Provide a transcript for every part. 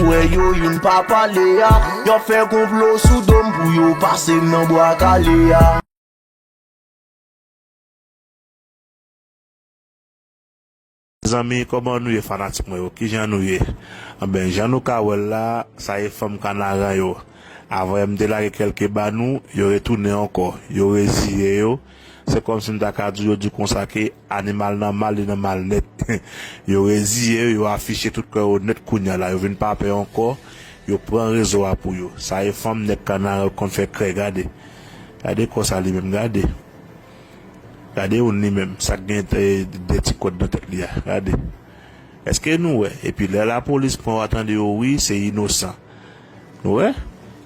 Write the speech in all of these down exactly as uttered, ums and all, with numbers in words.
Wè yo youn pa pale a, y ap fè konplo sou do m pou yo pase m nan bwa kale a. Zanmi, kòman nou ye, fanatik mwen yo? Kijan nou ye? Anben, jan nou ka wè l la, sa e fanm Kanaran yo. Avan m te lage kèlke ba nou, yo retounen ankò. Yo reziye yo. Se kòmsi m ta ka di yo di konsa ke animal nan mal, li nan mal nèt. Yo reziye yo, yo afiche tout kò yo nèt kounye a la. Yo vin pa pè ankò. Yo pran rezo a pou yo. Sa e fanm nèg Kanaran yo konn fè krèy, gade. Gade kò sa li menm, gade. Gade youn li menm, sa k gen de, de ti kòd nan tèt li a, gade. Èske nou wè? Epi lè lapolis pran yo, w a tande yo, wi, se inosan. Nou wè?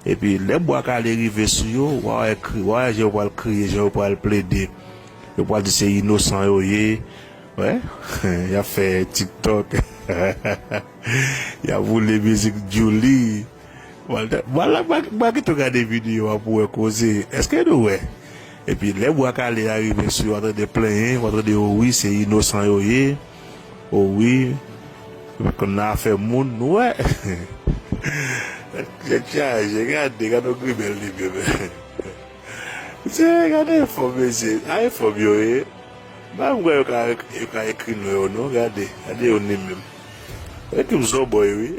Epi lè bwa kale rive sou yo, w a wè kri, w a wè jan yo pral kriye, jan yo pral plede. Yo pral di se inosan yo ye. Wè? Y ap fè TikTok. Y ap woule mizik Djouly. Wal, wal, wal, wal kite w gade videyo a pou wè koze. Èske nou wè? Epi lè bwa kale a rive sou yo, w a tande plenyen, w a tande yo, wi, se inosan yo ye. O wi, yo pa t konn nan afè moun, nou wè. Tèt chaje, gade, gade yon grimèl li menm. Mesye, gade fanm, mesye. A, fanm yo ye. M pa kwè yo ka, yo ka ekri non yo, non, gade. Gade yo ni menm. Ekri m zòbòy, wi.